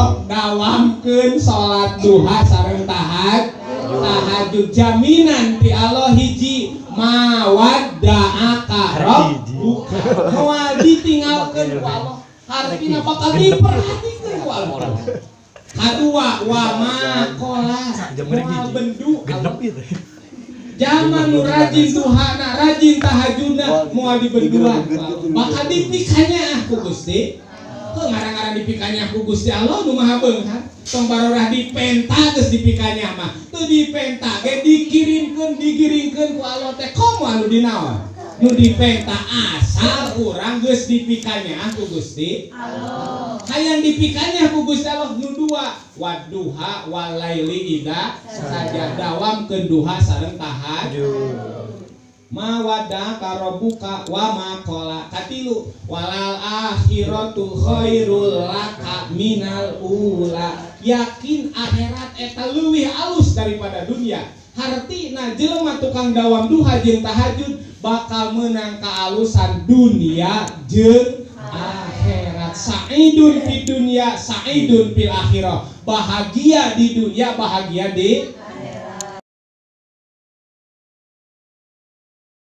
Sok dawamkeun salat duha sareng tahajud jaminan ti Allah hiji mawadda'aka rabbuka. Moal ditinggalkeun ku Allah. Hartina bakal diperhatikeun ku Allah. Kadua wa ma qala moal bendu Genep itu. Zaman nu rajin duhana, rajin tahajudna moal dibenduan. Bakal dipikanya ku Gusti. Heuh ngarang-ngarang dipikanya ku Gusti Allah nu Maha Beunghar. Tong barorah dipenta geus dipikanya mah. Teu dipenta ge dikirimkeun digiringkeun ku Allah teh komo anu dinaon. Nu dipenta asal urang geus dipikanya ku Gusti Allah. Hayang dipikanya ku Gusti Allah nu dua, wadduha walaili idza saja dawamkeun duha sareng tahajud. Ma wada'aka rabbuka wa ma qala. Katilu walal akhiratu khairul laka minal ula. Yakin akhirat eta leuwih alus daripada dunia. Hartina jelema tukang dawam duha jeung tahajud bakal menang kaalusan dunia jeung akhirat. Sa'idun fid dunya, sa'idun fil akhirah. Bahagia di dunia, bahagia di